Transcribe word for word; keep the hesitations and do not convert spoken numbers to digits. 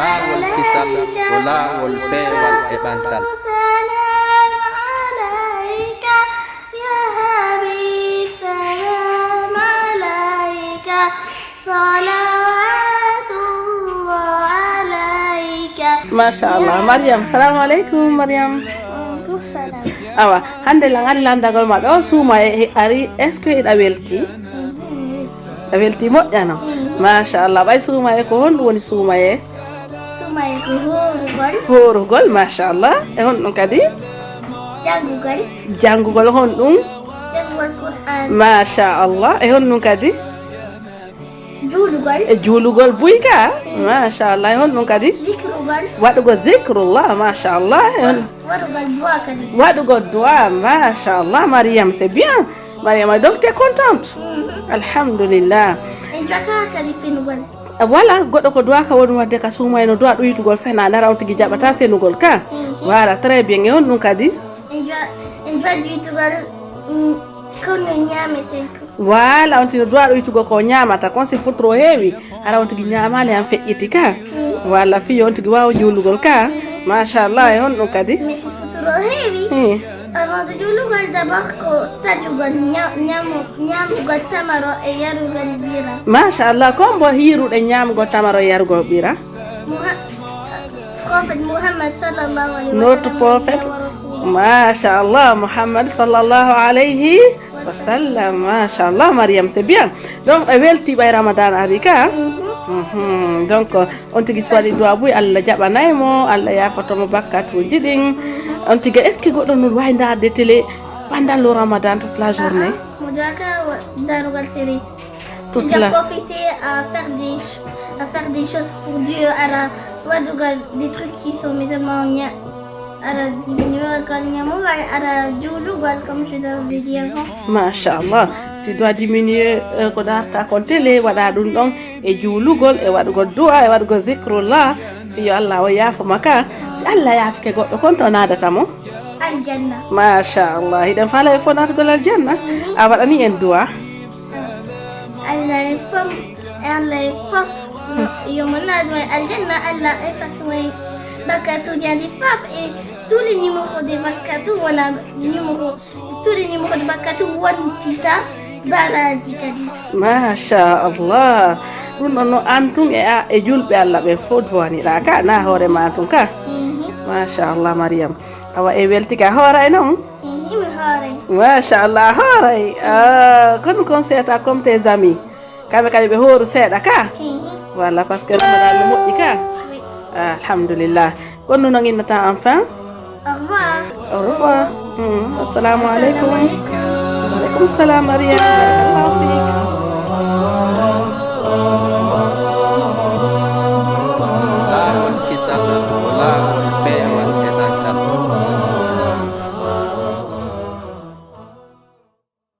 Laawol kisal ko laawol peewal e ɓantal. سلام عليك يا حبيب، سلام عليك، صلوات الله عليك. Machallah. Mariam, salamu aleykum, Mariam. Waaleykum salam. Awa, hannde lan ari lanndagol ma ɗo, suumaye ari, est-ce que iɗa welti? A welti moƴƴano? Machallah. Ɓay suumaye, ko honɗum woni suumaye? Suumaye ko hoorugol. Hoorugol, machallah. E honɗum kadi? Janngugol. Janngugol honɗum? Janngugol Qur'an. Machallah. E honɗum kadi? Juulugol. E juulugol buy ka? Machallah. E honɗum kadi? Zikrugol. Waɗugol zikrullah, machallah. E hon- Waɗugol du'a kadi. Waɗugol du'a, machallah. Mariam, c'est bien. Mariam, donc t'es contente? Alhamdulillah. En jaka kadi fenugol. Voilà, goɗɗo ko du'a ka woni wadde ka suumayno du'a ɗuytugol fena, ndara on tigi jaɓata fenugol ka. Voilà, très bien. E honɗum kadi? En jwa, en jwa juytugol, mm, kono ñaamete ko. Voilà, on tigi du'a ɗuytugol ko ñaamata, kon si futuro heewi, hara on tigi ñaamaali han feƴƴiti ka. Walla fii on tigi waawa juulugol ka. Machallah, e honɗum kadi? Mais si futuro heewi, avant de juulugol, d'abord ko tajugol, ña-, ñaamo-, ñaamugol tamaro e yarugol ɓira. Machallah, ko mbo hiiruɗe ñaamugol tamaro e yarugol ɓira? Muha-, Prophet Muhammad sallallahu alayhi wa sallam. Notre prophète. Machallah, Muhammad sallallahu alayhi wa sallam. Machallah, Mariam, c'est bien. Donc, a welti ɓay Ramadan ari ka? Mhm. Donc, on tigi so waɗi du'a buy, Allah jaɓanay mo, Allah yaafoto mo bakkatuuji ɗin. On tigi, est-ce que goɗɗo no waawi ndaarde télé pendant le Ramadan toute la journée? Mo du'a ka wa-, darugol télé. Toute la profiter à faire des ch-, à faire des choses pour Dieu, ara waɗugol des trucs qui sont musulmans, ña-, ara diminuer gol ñaamugol, ara juulugol, comme je l'avais dit avant. Machallah. Tu dois diminuer, euh, ko darta kon télé, waɗa ɗum ɗon e juulugol, e waɗugol du'a, e waɗugol zikrullah, fii yo Allah o yaafo ma ka. Si Allah yaafike goɗɗo, kon to naadata mo? Aljanna. Machallah. Hiɗen faala e fof naatugol aljanna. A waɗani en du'a. Allah e fom, Allah e fop. Yo mo naadu e aljanna, Allah efface mo e bakkatuuji andi fop, e tous les numéros de bakkatu wona numéro, tous les numéros de bakkatu wontita baraji kadi. Machallah. Ɗum ɗon no an tun e a, e julɓe Allah ɓen fof duwaniɗa ka, na hoore ma tun ka. Mhm. Machallah, Mariam. Awa, e welti ka hooray non? Ehe, mi hooray. Machallah, hooray. Ah, kono kon seeta comme tes amis. Kamɓe kadi ɓe hooru seeɗa ka? Ehe. Voilà, parce que Ramadan no moƴƴi ka? Oui. Ah, alhamdulillah. Kono non innata enfin? Au revoir. Au revoir. Hmm, assalamu alaikum. Assalamu alaikum. Wa alaikum salam, Mariam. Barakallahu fik.